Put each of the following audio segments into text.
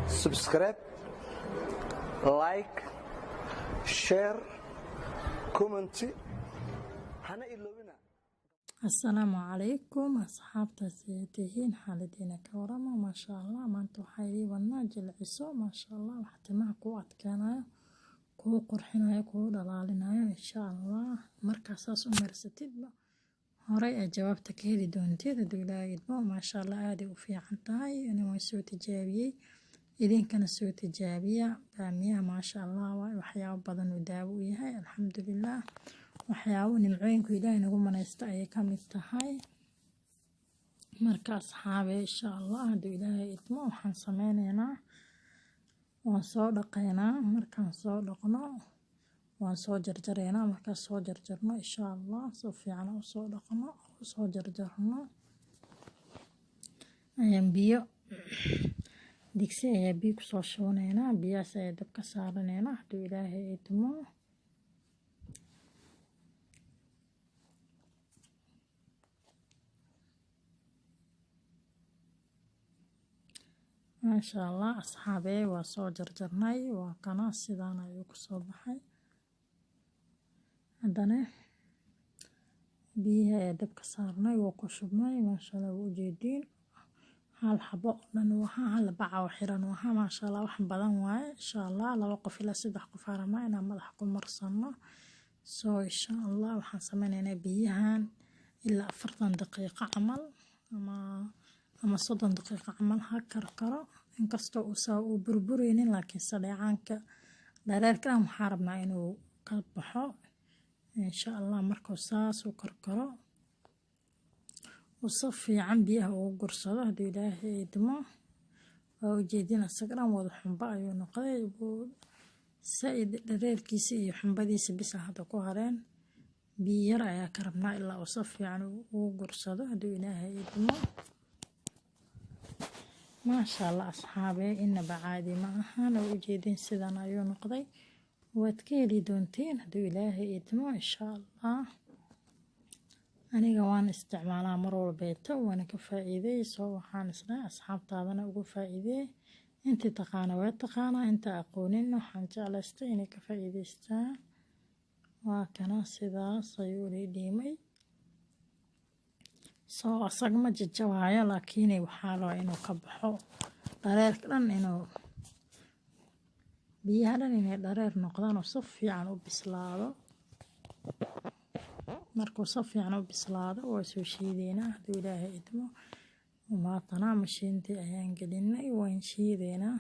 Subscribe, like, share, comment. Hana iloobina. Asalaamu calaykum asxaabta, sidee tihiin? Xaaladiina ka warama? Maasha Allah, maanta waxaa idii wadnaa jilciso, maasha Allah, wax timaha kuu adkeenayo, kuu qurxinayo, kuu dhalaalinayo, insha Allah. Markaa saas u marsatidba horey aad jawaabta ka heli doontid hadduu Ilaahay idmo. Maasha Allah, aaday u fiican tahay. Ani waan soo tijaabiyey, idinkana soo tijaabiya. Baamiyaha, maasha Allah, waay waxyaabo badan uu daawo u yahay, alxamdulilah. Waxyaabo nimcooyinku Ilaahay nagu manaysta ayay ka mid tahay. Marka asxaabe, insha Allah, hadduu Ilaahay idmo, waxaan sameyneynaa waan soo dhaqaynaa. Markaan soo dhaqno, waan soo jarjareynaa. Markaan soo jarjarno, insha Allah, si fiican u soo dhaqno, u soo jarjarno, ayaan biyo digsi ayaa biyo kusoo shubaneynaa. Biyahaas ayaa dabka saaraneynaa hadduu Ilaahay idmo. Maasha Allah, asxaabee, waa soo jarjarnay. Waa kana, sidaan ayuu kusoo baxay. Haddana biyihii ayaa dabka saarnay, waa ku shubnay. Maasha Allah, waa ujeediin, hal xabo oo dhan waxa hal baca oo xiran waxa. Maasha Allah, wax badan waaye. Insha Allah, laba qof ilaa saddex qof aa rabnaa inaan madaxa ku marsano. So insha Allah, waxaan sameyneynaa biyahan ilaa 40 daqiiqo camal ama 30 daqiiqo camal ha karkaro. Inkastoo uusan uu burbureynin, laakiin dheecaanka dhareerka dhan waxaa rabnaa inuu ka baxo, insha Allah. Markuu saas u karkaro, uu si fiican biyaha ugu gursado hadduu Ilaahay idmo, waa ujeedin, asaga dhan wada xumbo ayuu noqday. Saa-id dhareerkiisa iyo xumbadiisa bisa hadda ku hareen. Biyo yar ayaa ka rabnaa ilaa uu si fiican ugu gursado hadduu Ilaahay idmo. Maasha Allah, asxaabe, inaba caadi ma ahan. Oo ujeedin, sidan ayuu noqday. Waad ka heli doontiin hadduu Ilaahay idmo, insha Allah. Aniga waan isticmaalaa mar walbeeto, waana ka faa'iiday. Soo waxaan isleeyahay asxaabtaadana ugu faa'iidee. Intii taqaana way taqaanaa, inta aqoonin waxaan jeclaystay inay ka faa'iidaystaan. Waa kana, sidaas ayuu dhiimay. Soo asaga ma jajabaayo, laakiin waxaa rabaa inuu ka baxo dhareerka dhan, inuu biyaha dhan inay dhareer noqdaan oo si fiican u bislaado. Markuu si fiican u bislaado, waa soo shiideynaa hadduu Ilaahay idmo. Maatana mashiintii ayaan gelinay, waan shiideynaa.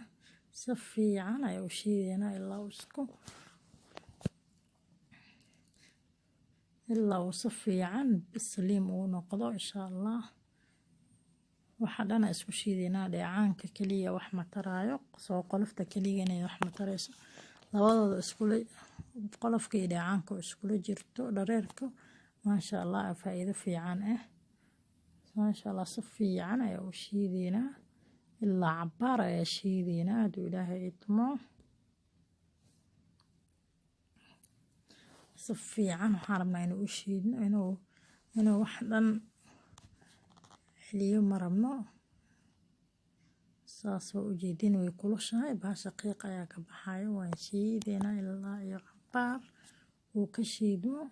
Si fiican ayaa u shiideynaa ilaa uu si fiican saliim uu noqdo, insha Allah. Waxa dhana isku shiideynaa. Dheecaanka keliya wax ma taraayo, soo qolofta keliya wax ma tarayso. Labadooda iskula, qolofka iyo dheecaanka iskula jirto dhareerka, maasha Allah, faa'iido fiican ah. Maasha Allah, si fiican ayaa u shiideynaa, ilaa cabbaar ayaa shiideynaa hadduu Ilaahay idmo. Si fiican waxaan rabnaa inuu u shiidno, inuu wax dhan celiyo ma rabno. Saas waa ujeedin, way kulushahay bahasha, qiiq ayaa ka baxayo. Waan shiideynaa ilaa iyo cabbaar uu ka shiidmo.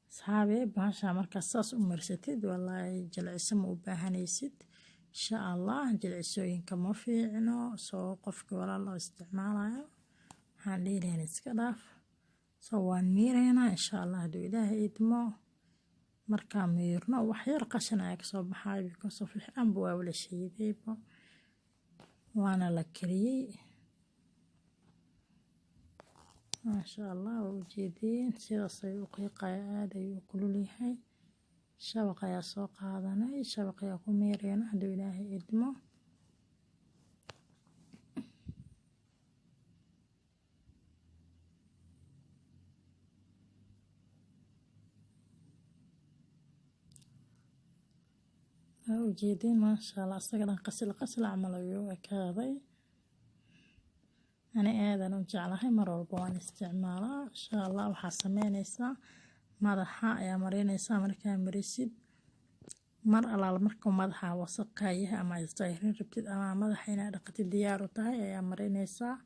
Asxaabe, bahasha markaa saas u marsatid, wallaahi jilciso ma u baahanaysid, insha Allah. Jilcisooyinka ma fiicno. Soo qofkii walaal oo isticmaalayo waxaan dhihi lahayn iska dhaaf. Soo waan miireynaa, insha Allah, hadduu Ilaahay idmo. Markaa miirno, wax yar qashin ayaa kasoo baxayo, because of wixii dhanba waa wala shiidayba, waana la kariyey. Maasha Allah, waa ujeediin, sidaas ayuu u qiiqaya, aada ayuu u kulul yahay. Shabaq ayaa soo qaadanay, shabaq ayaa ku miireyna hadduu Ilaahay idmo. Waa ujeediin, maasha Allah, asaga dhan qasil qasil camal ayuu u ekaaday. Ani aadan u jeclahay, mar walba waan isticmaalaa, insha Allah. Waxaa sameyneysaa, madaxa ayaa marineysaa. Markaa marisid, Mar alaal markuu madaxa wasaq yahay ama isdaahirin rabtid ama madaxa inaad dhaqatid diyaar u tahay ayaa marinaysaa.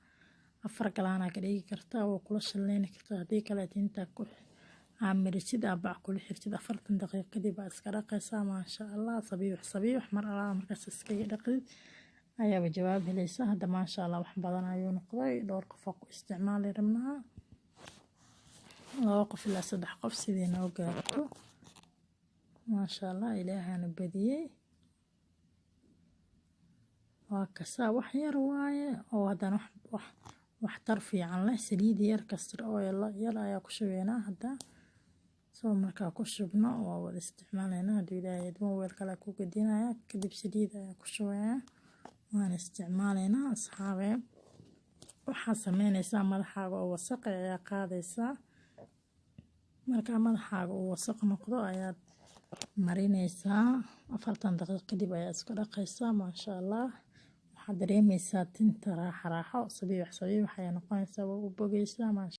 4 galaanaa ka dhigi kartaa, waa kula shaleyni kartaa. Haddii kale intaa ku marisid, aa bac kula xirtid, 40 daqiiqo kadib aa iska dhaqaysaa. Maasha Allah, sabiix sabiix. Mar alaal markaas iskaga dhaqdid ayaaba jawaab helaysa. Hadda maasha Allah, wax badan ayuu noqday. Dhowr qof oo ku isticmaali rabnaa, 2 qof ilaa 3 qof sidii noo gaarto. Maasha Allah, Ilaahana badiyey. Waa kasaa, wax yar waaye oo haddana wax waxtar fiican leh. Saliid yar, castor oil yar ayaa ku shubeynaa hadda. Soo markaa ku shubno, waa wada isticmaalaynaa hadduu Ilaahay idmo. Weel kale ku gedinaya, kadib saliid ayaa ku shubayaa, waan isticmaalaynaa. Asxaabe, waxaa sameynaysaa, madaxaaga oo wasaq ayaa qaadaysaa. Markaa madaxaaga uu wasaq noqdo ayaad marinaysaa, 40 daqiiqo kadib ayaa isku dhaqaysaa. Maasha Allah, waxaad dareemaysaa tinta raaxa raaxo, sabiix sabiix ayaa noqonaysaa, waa u bogeysaa maasha.